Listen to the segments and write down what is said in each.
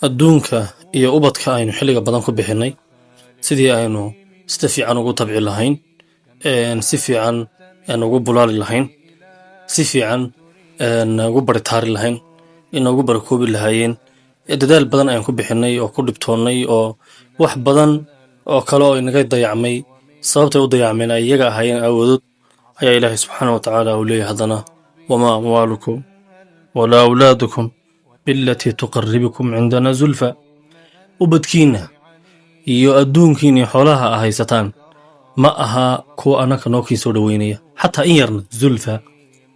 Adduunka iyo ubadka aynu xilliga badan ku bixinnay sidii aynu sida fiican ugu tabci lahayn, si fiican ugu bulaali lahayn, si fiican ugu baritaari lahayn, inoogu barakoobi lahaayeen, dadaal badan ayaan ku bixinnay oo ku dhibtoonnay, oo wax badan oo kale oo inaga dayacmay, sababtay u dayacmeen ay iyaga ahaayeen awoodood, ayaa Ilaahay subxaana wa tacaala uu leeyahay haddana: "Wamaa amwaalukum walaa awlaadukum billatii tuqaribukum cindana zulfa." Ubadkiinna iyo adduunkiina iyo xoolaha a haysataan ma aha kuwa annaka noo kii soo dhoweynaya, xataa in yarna. Zulfa,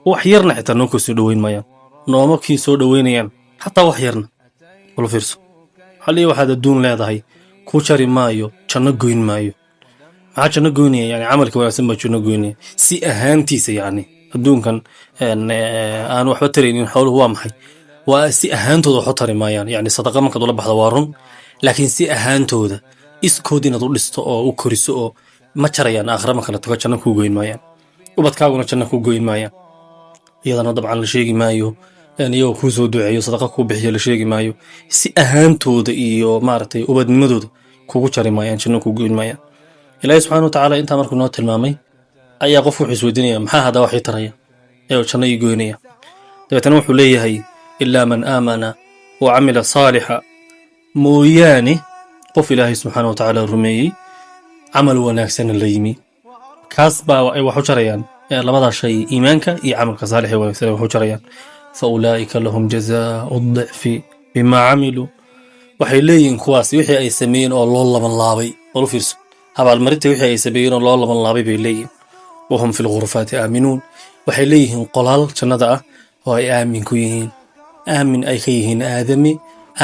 wax yarna xitaa noo kii soo dhoweyn maayaan, nooma kii soo dhoweynayaan xataa wax yarna. Bal fiirso, waxaa waxaad adduun leedahay ku jari maayo, janno goyn maayo. Maxaa janno goynaya? Yani camalka wanaagsan baa janno goynaya si ahaantiisa. Yani adduunkan aan waxba taraynin, xooluhu waa maxay? Waa si ahaantooda waxu tari maayaan. Yani sadaqa markaad ula baxdo waa run, laakiin si ahaantooda iskood inaad u dhisto oo u koriso oo ma jarayaan. Aakhira marka la tago janno kuu goyn maayaan, ubadkaaguna janno kuu goyn maayaan. Iyadana dabcan la sheegi maayo iyagoo kuu soo duceeyo, sadaqa kuu bixiyo la sheegi maayo. Si ahaantooda iyo maaragtay ubadnimadooda kugu jari maayaan, janno kuu goyn maayaan. Ilaahay subxaana wa tacaala intaa markuu noo tilmaamay ayaa qofku wuxuu isweydiinaya: maxaa hadda wax ii taraya ee janno ii goynaya? Dabeetana wuxuu leeyahay: "Ilaa man aamana wa camila saalixa," mooyaane qof Ilaahay subxaana wa tacaala rumeeyey, camal wanaagsanna la yimi, kaas baa ay wax u jarayaan. Labadaa shay, iimaanka iyo camalka saalix ee wanaagsan, ay wax u jarayaan. "Fa ulaa'ika lahum jazaau dicfi bimaa camiluu." Waxay leeyihiin kuwaas wixii ay sameeyeen oo loo laban laabay. Olu fiirso, abaalmarinta wixii ay sameeyeen oo loo laban laabay bay leeyihiin. "Wahum fi lghurfaati aaminuun." Waxay leeyihiin qolaal jannada ah oo ay aamin ku yihiin, aamin ay ka yihiin aadami,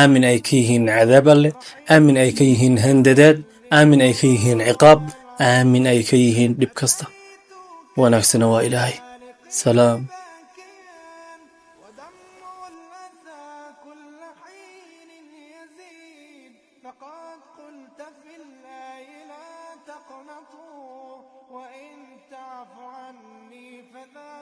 aamin ay ka yihiin cadaab Alleh, aamin ay ka yihiin handadaad, aamin ay ka yihiin ciqaab, aamin ay ka yihiin dhib kasta. Wanaagsana waa Ilaahay. Salaam. ودمع الأسى كل حين يزيد. فقد قلت في الله لا تقنطوا، وإن تعف عني فذا